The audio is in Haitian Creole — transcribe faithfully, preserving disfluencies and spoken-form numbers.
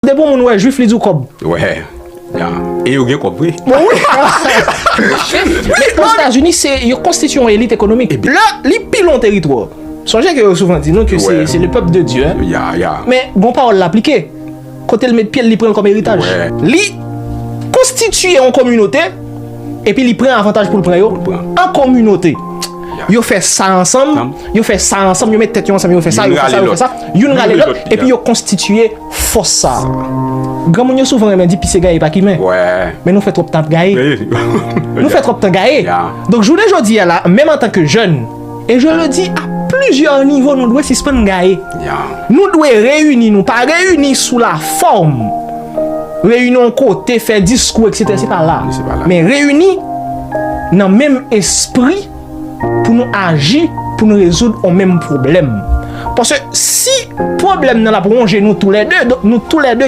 Depi yon moun wè jwif, li di w kòb. Wè. Ya. E yo gen kòb vre. Bon, wi. Men Ozetazini, se, yo konstitye yon elit ekonomik. Lè li pilon teritwa, sonje ke yo souvan di nou ke se Wè. Se le peuple de Dieu. Hein? Ya, ya. Men gon pawòl l aplike. Kote l met pye l, li pran l kòm eritaj. Wè. Li konstitye yon kominote, epi li pran avantaj pou l pran yo Pou l pran. An kominote. Ya. Yo fè sa ansanm, Ansanm. Yo fè sa ansanm, yo met tèt yo ansanm, yo fè sa, Youn yo fè sa, rale yo lòt. Fè sa. Youn Youn rale rale lòt, lòt, epi ya. Yo konstitye fòs sa. Granmoun yo souvan renmen di pise gaye pa kimen. Wè. Men nou fè twòp tan ap gaye. Wi. Nou fè twòp tan gaye. Ya. Donk, jounen jodi a la, menm antanke jèn, et je le dis à plusieurs niveaux, nou dwe sispann gaye. Ya. Nou dwe reyini nou, pa reyini sou la fòm. Reyini yon kote, fè diskou, et cetera. Se pa la. Se pa la. Men reyini nan menm espri pou nou aji, pou nou rezoud yon menm pwoblèm. Paske si pwoblèm nan l ap wonje nou toulède, donk nou toulède